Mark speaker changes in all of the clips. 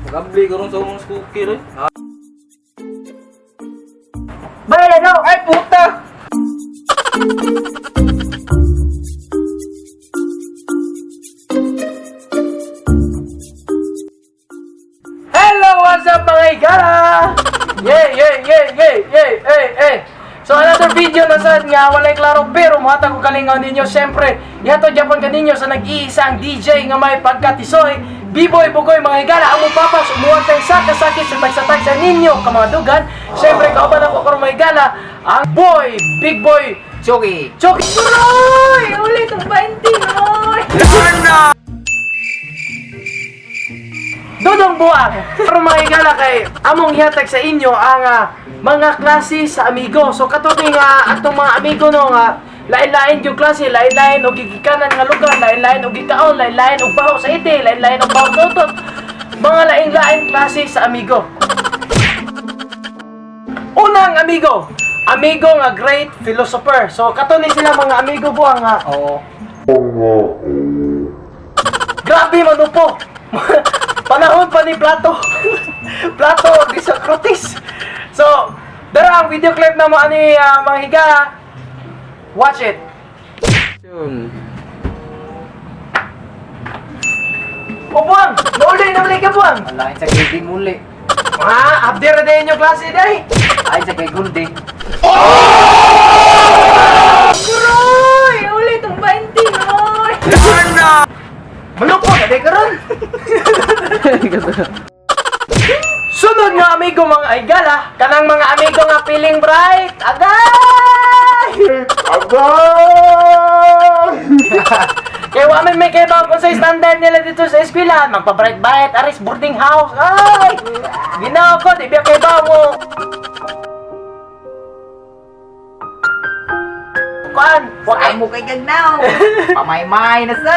Speaker 1: Magabli karon sa akong cookie rin.
Speaker 2: Bayad na!
Speaker 1: Ay puta!
Speaker 2: Hello, what's up mga igala? Yeah, yeah, yeah, yeah, yeah, hey, hey. So another video na sad nga walay klaro pero muhatag og kalingaw ninyo syempre. Ihatod gyapon kaninyo sa nag-iisang DJ nga may pagkatisoy, B-boy Bugoy mga higala, amo papas umuwag kay sa kasakit sa tagsa-tagsa ninyo ka mga dugan. Syempre kauban ako karon mga higala, ang boy, big boy,
Speaker 1: Choki!
Speaker 2: Choki Roy! Ulit ang 20, Roy! Dodong Buang! Pero mga higala kay among hihatag sa inyo ang mga klase sa amigo. So katuti nga atong mga amigo no nga lain-lain yung klase, lain-lain og gigikanan nga lugar, lain-lain og gikaon, lain-lain og baho sa iti, lain-lain og baho sa utot. Mga lain-lain klase sa amigo. Unang amigo, amigo nga great philosopher. So kato ni sila mga amigo buang nga.
Speaker 1: Oo.
Speaker 2: Grabe man upo. Panahon pa ni Plato. Plato di Socrates. So, dara ang video clip na mo ani mga higa. Watch it.
Speaker 1: Yun.
Speaker 2: O buang, mauli na muli ka buang.
Speaker 1: Alain sa kay muli.
Speaker 2: Ah, abdi ra din yung klase day.
Speaker 1: Ay sa kay Guldi.
Speaker 2: Roy, ulit ang 20, Roy. Malupo na day karon. Sunod nga amigo mga igala, kanang mga amigo nga feeling bright. Agay!
Speaker 3: Agay!
Speaker 2: Kaya wa man may kay kung sa standard nila dito sa eskwelahan, magpa-bright-bright, aris boarding house. Ay! Ginoo ko, di ba kay ba mo? Kuan, wa kay
Speaker 4: Ay mo kay gagnaw. Pamaymay na sa.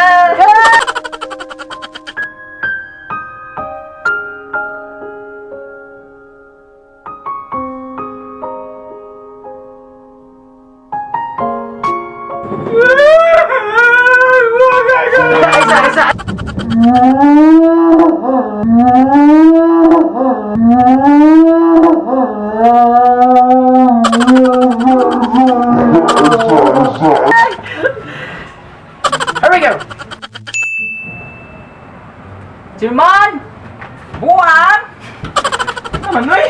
Speaker 2: Ay, isa, isa. Here we go.
Speaker 4: Jerman! Buang!
Speaker 2: Naman, oy.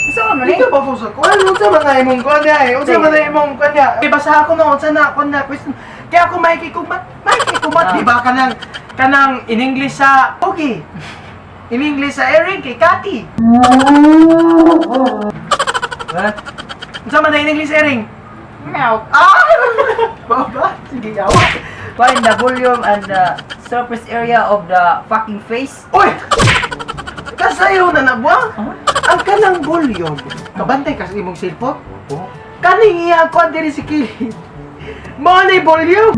Speaker 4: Isa man eh.
Speaker 3: Hindi ba ko sa kuan? Unsa man na imong kuan niya eh? Unsa man na imong kuan niya?
Speaker 2: Kaya basa ako no, unsa na kuan na question. Kaya ako makikikumat, makikikumat, di ba kanang kanang in English sa Ogie. In English sa Erin kay Kati.
Speaker 1: What?
Speaker 2: Unsa man na in English Erin?
Speaker 4: Meow.
Speaker 2: Ah! Baba, sige yawa.
Speaker 4: Find the volume and the surface area of the fucking face.
Speaker 2: Uy! Kasayo na nabwa? Ang kanang volume. Kabantay kasi imong cellphone.
Speaker 1: Oh.
Speaker 2: Kaning iya ko diri si Kili. Mao na volume.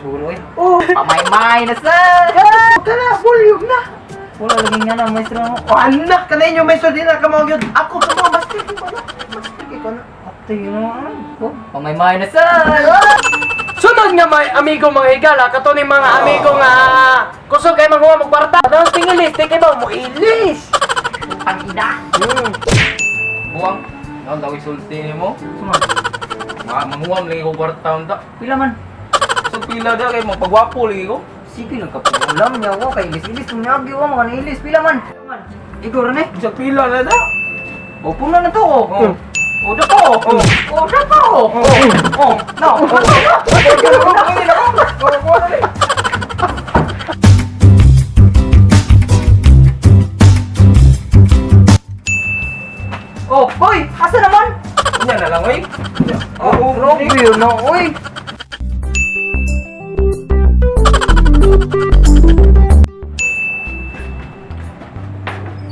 Speaker 4: Suloy.
Speaker 2: Oh,
Speaker 4: Pamaymay na sa.
Speaker 2: kana volume na.
Speaker 4: Wala lagi nga na maestro mo.
Speaker 2: O anak ka na inyo maestro di na ka mao gyud. Ako ka mo master ko na. Master ko na.
Speaker 4: Atay mo. Oh, pamaymay na sa.
Speaker 2: Sunod nga may amigo mga higala, kato ni mga amigo nga kusog kay manguha mo kwarta. Daw tingilis, di kay ba mo ilis.
Speaker 4: Ang ina.
Speaker 1: Buang. Ang laway sulti nimo.
Speaker 4: Suman.
Speaker 1: Ma manguam lagi ko kwarta unta.
Speaker 4: Pila man.
Speaker 1: So pila da kay magpagwapo lagi ko.
Speaker 4: Sige lang kapulam niya ko kay ilis-ilis kung niagi wa mga ilis pila man. Pila man. Igor na eh.
Speaker 1: Sa pila na da.
Speaker 4: O puna na to oh.
Speaker 1: Oh.
Speaker 4: O da pa oh. O da pa oh. Oh. No. Oh, hoy, asa naman?
Speaker 1: Unya na lang oy.
Speaker 4: Oh, grabe yun na, oy.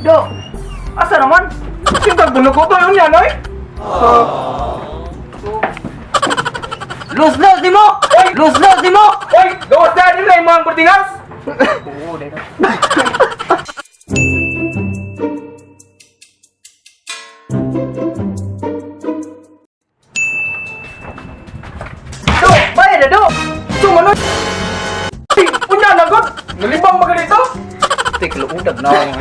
Speaker 4: Do, asa naman?
Speaker 1: Sinta buno ko to unya noy.
Speaker 4: Los-los ni mo!
Speaker 1: Oy!
Speaker 4: Los-los ni mo!
Speaker 1: Oy, gawas na din na imong boarding house.
Speaker 4: Oo, dito. Do, bayad na do!
Speaker 1: Sumano. Unya na god. Nalibang magalito. Sulti kaluudag na ako.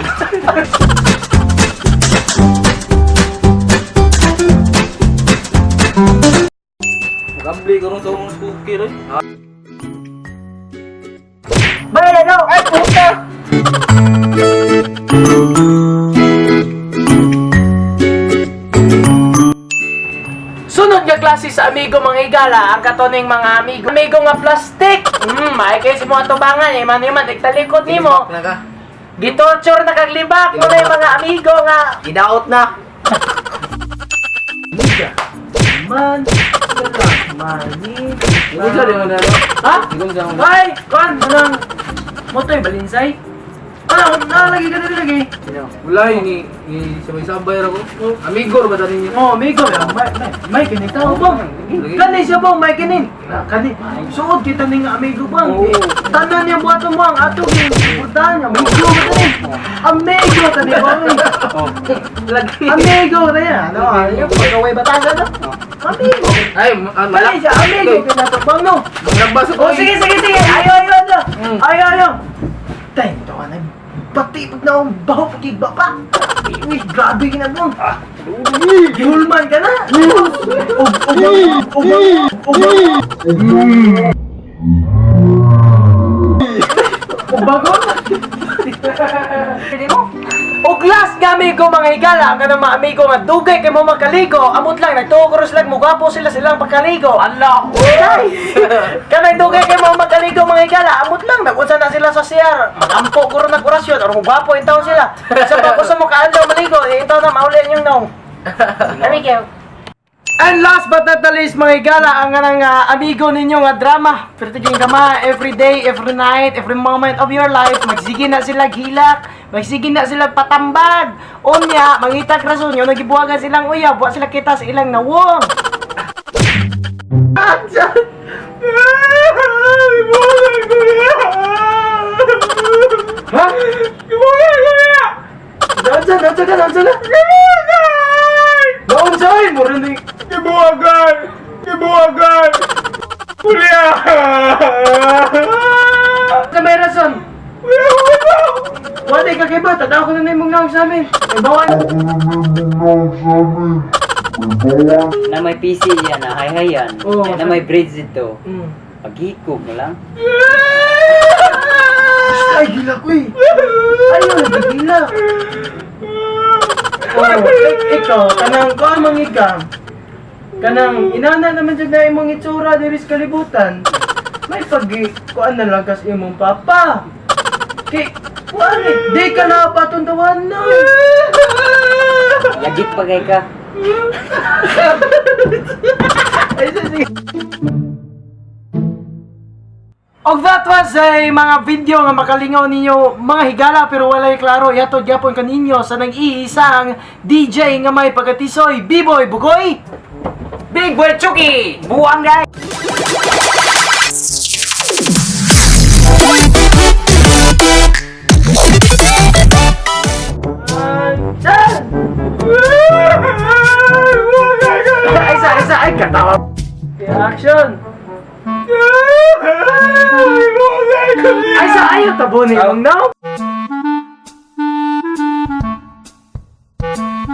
Speaker 1: Magambli ko ron sa umong cookie rin.
Speaker 4: Bayad no.
Speaker 1: Ay, puta!
Speaker 2: Sunod nga klase sa amigo, mga higala, ang katoning mga amigo. Amigo nga plastic. May kay sa mga tubangan eh, man man nagtalikod nimo.
Speaker 1: Na ka.
Speaker 2: Gitorture na kag libak mo na yung mga amigo nga.
Speaker 1: Gidaot na.
Speaker 2: Man, mani.
Speaker 1: Ikaw din mo na.
Speaker 2: Ha?
Speaker 1: Ikaw din mo na.
Speaker 2: Ay, kuan anang motoy balinsay. Ano, nalagi ka na lagi.
Speaker 1: Wala yun, ni sabay-sabay ra ko. Amigo ra ba tani niyo?
Speaker 2: Oh, amigo, may kini tao ba? Kani siya ba may kinin? Kani suod kita ning amigo bang.
Speaker 1: Oo.
Speaker 2: Tanan niya buhaton mo ang ato gi suportahan niya. Amigo ba tani? Amigo tani ba?
Speaker 1: Oh. Lagi.
Speaker 2: Amigo tani. Ano, ano pagkaway batasan no? Amigo.
Speaker 1: Ay, malak.
Speaker 2: Kani siya amigo kinato bang no?
Speaker 1: Maglabas ako.
Speaker 2: Oh, sige, sige, sige. Ayo, ayo, ayo. Ayo, ayo.
Speaker 3: Tay, ito ka na. Pati pag naong baho pagkigba pa. Uy, grabe ginagong.
Speaker 2: Gihulman ka na.
Speaker 3: Og, og, og, og,
Speaker 2: Og bago. Og last nga amigo, mga higala, ang kanang mga amigo nga dugay kay mo makaligo, amot lang nagtuo ko lang mugapo sila silang pagkaligo.
Speaker 1: Allah.
Speaker 2: Ay! Kanang dugay kay mo makaligo, mga higala, amot lang nagunsa na sila sa CR. Magampo ko ron nag orasyon or mugapo intaw sila. Sa pag gusto mo kaandaw maligo, eh, intaw na mauli inyong naong. Amigo. And last but not the least, mga higala, ang kanang amigo ninyo nga drama. Pero tiging kama, every day, every night, every moment of your life, magsige na sila gilak, magsige na sila patambag. Unya, mangitag rason nyo, nagibuwagan silang uyab, wa sila kita sa ilang nawong. Ha? Naunsa, naunsa ka, naunsa ka? Naunsa ay, murinig.
Speaker 3: Gibuwagan! Gibuwagan! Kuya!
Speaker 2: Sa may rason. Wala ka kay ba? Tadaw ko na na imong naong sa amin. May bawan.
Speaker 4: Na may PC yan, na hay hay yan.
Speaker 2: Oo.
Speaker 4: Na may bridge dito. Paghikog mo lang.
Speaker 3: Ay, gila ko eh.
Speaker 2: Ayun, nagigila. Oh, ikaw, kanang kuan mang ika. Kanang inana naman jud na imong itsura diri sa kalibutan. May pag kuan na lang kas imong papa. Kay kuan eh, di ka na patuntawan na.
Speaker 4: Yagit pa kay ka.
Speaker 2: Ay, sige. Og that was ay mga video nga makalingaw ninyo mga higala pero walay klaro yatod gyapon kaninyo sa nang-iisang DJ nga may pagatisoy B-Boy Bugoy.
Speaker 4: Big Boy Chucky! Buang guys!
Speaker 2: Saan? Ay, isa, isa, ay, katawa. Action! Ay, sa ayaw tabo ni Mong now.